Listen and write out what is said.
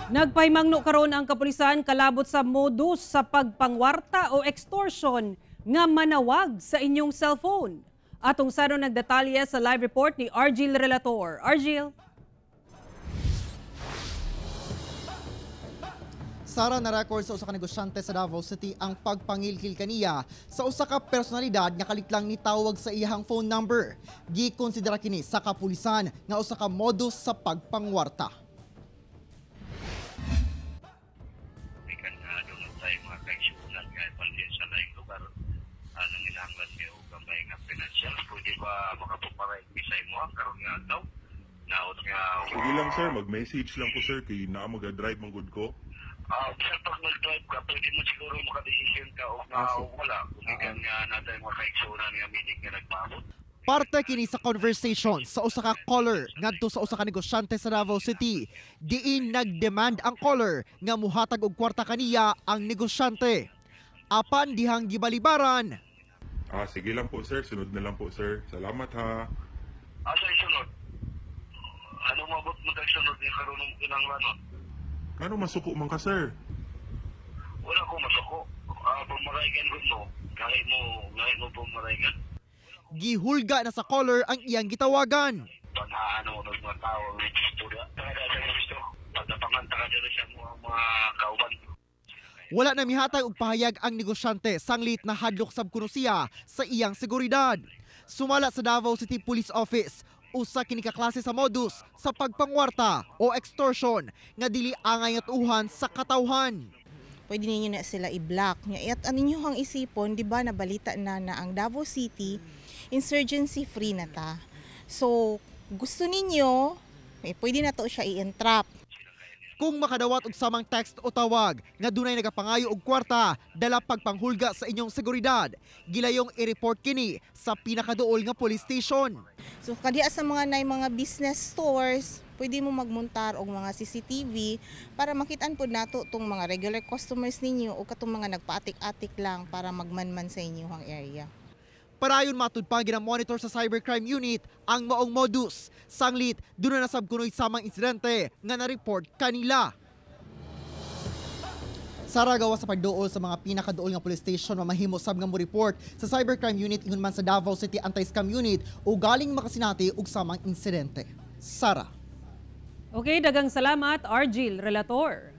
Nagpahimangno karon ang kapulisan kalabot sa modus sa pagpangwarta o extortion nga manawag sa inyong cellphone. Atong saron ang detalye sa live report ni Argil Relator. Argil? Sara, na-record sa usa ka negosyante sa Davao City ang pagpangilkil kaniya sa usa ka personalidad nga kalitlang nitawag sa iyahang phone number. Gikonsidera kini sa kapulisan nga usa ka modus sa pagpangwarta. Gikan nga doon tayo mga kaigsunan nga ibalhin sa laing lugar, nanginahanglan niyo gamay nga financial, pwede ba makapuparay sa imo ang karon nga adlaw? Naot nga Sige lang sir, mag-message lang ko sir kay naa mag-drive man gud ko. Sir, pag mag-drive ka, pwede mo siguro makadesisyon ka o nga o wala. Kung nga natay mga kaigsunan nga meeting nga nagpaabot. Parte kini sa conversation sa usa ka caller ngadto sa usa ka negosyante sa Davao City. Diin nagdemand ang caller nga muhatag og kwarta kaniya ang negosyante. Apan dihang gibalibaran. Sige lang po sir, sunod na lang po sir. Salamat ha. Sir, sunod. Ano mabot mo tag sunod nga karon ng kinahanglanon? Kano masuko man ka sir? Wala ko masuko. Pumaraygan gud mo. Gahi mo pumaraygan. Gihulga na sa caller ang iyang gitawagan. Paghaano mo ng mga tao, register. Talaga sa gusto. Pagdapangan ta ka diri sa mga kauban. Wala na mihatag og pahayag ang negosyante sanglit na hadlok sab kuno siya sa iyang seguridad. Sumala sa Davao City Police Office, usa kini ka klase sa modus sa pagpangwarta o extortion nga dili angay nga tuuhan sa katawhan. Pwede ninyo na sila i-block. At ang inyong isipon, di ba, nabalita na na ang Davao City insurgency free na ta. So, gusto ninyo, pwede na to siya i-entrap. Kung makadawat og samang text o tawag nga dunay nagapangayo og kwarta dala pagpanghulga sa inyong seguridad, gilayong i-report kini sa pinakaduol nga police station. So kadiya sa mga nay mga business stores, pwede mo magmontar og mga CCTV para makitaan pod nato tong mga regular customers ninyo o katong mga nagpaatik-atik lang para magmanman sa inyong area. Parayon matud pa gina-monitor sa Cybercrime Unit ang maong modus. Sanglit, doon na nasab kuno'y samang insidente nga na-report kanila. Sara, gawa sa pagduol sa mga pinakaduol nga police station, mamahimo sab nga mo report sa Cybercrime Unit ingon man sa Davao City Anti-Scam Unit o galing makasinati og samang insidente. Sara. Okay, dagang salamat Argil Relator.